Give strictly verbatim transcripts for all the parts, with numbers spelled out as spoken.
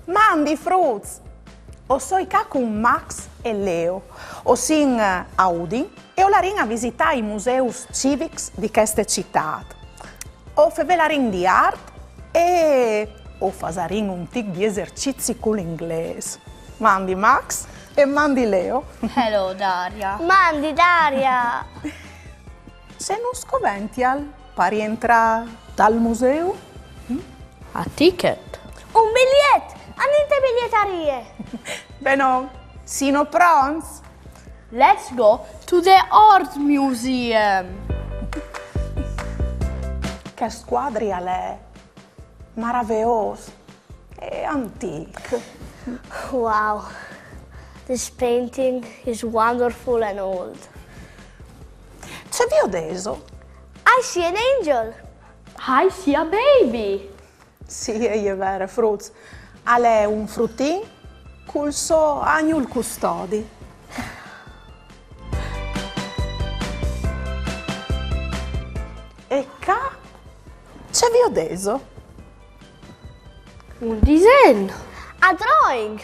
Mandi fruts! O soi ca cun Max e Leo. O sin a Udin e o larìn a visitâ i museus civics di cheste citât. O fevelarìn di art e o fasarìn un tic di esercizi cul inglês. Mandi Max e mandi Leo. Hello Daria. Mandi Daria! Ce nus covential par jentrâ tal museu? A ticket? Un biliet! Anìn te bilietarie! Benon, sino pronts? Let's go to the Art Museum! Chest cuadri al è maraveôs e antîc. Wow, this painting is wonderful and old. Ce viodêso? I see an angel! I see a baby! Sì, e je vere, fruts. Al è un frutin cul so agnul custodi. E ca ce viodêso? Un disen! A drawing!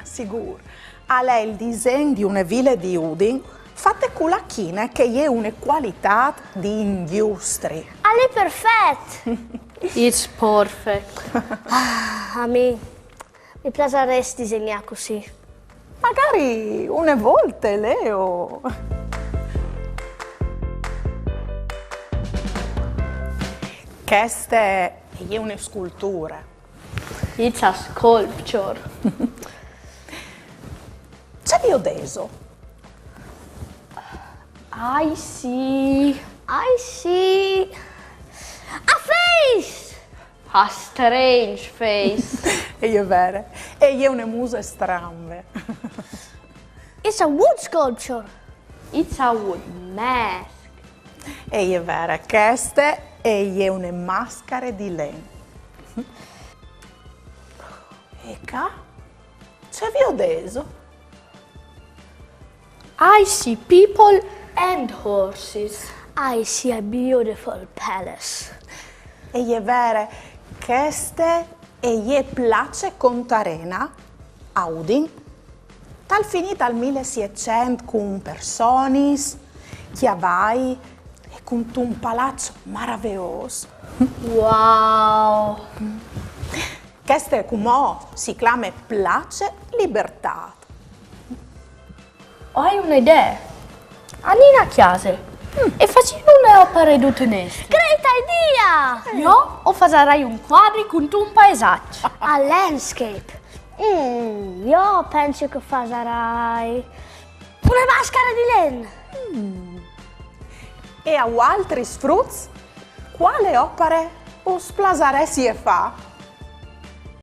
Sigûr. Al è il disen di une vile di Udin fate cu la chine, che e je une cualitât di ingjustri. Al è perfet! It's perfect! A mi mi plasarès disegnâ cussì. Magari une volte, Leo. Cheste e je une sculture. It's a sculpture! Ce viodêso? I see I see a face! A strange face! E je vere. E je une muse strambe. It's a wood sculpture! It's a wood mask! E je vere, cheste e je une mascare di len. E ca ce viodêso? I see people and horses. I see a beautiful palace. E je vere, cheste e je Place Contarena a Udin. Tal finî dal mil e sietcent cun personis, cjavai e cuntun palaç maraveôs. Wow! Cheste cumò si clame Place Libertât. Ho une idee! Anìn a cjase e fasìn une opare dute nestre! Great idea! Jo o fasarai un cuadri cuntun paisaç! A landscape! Mm, jo o pensi che o fasarai une mascare di len! E a voaltris fruts? Cuale opare us plasaressial fâ?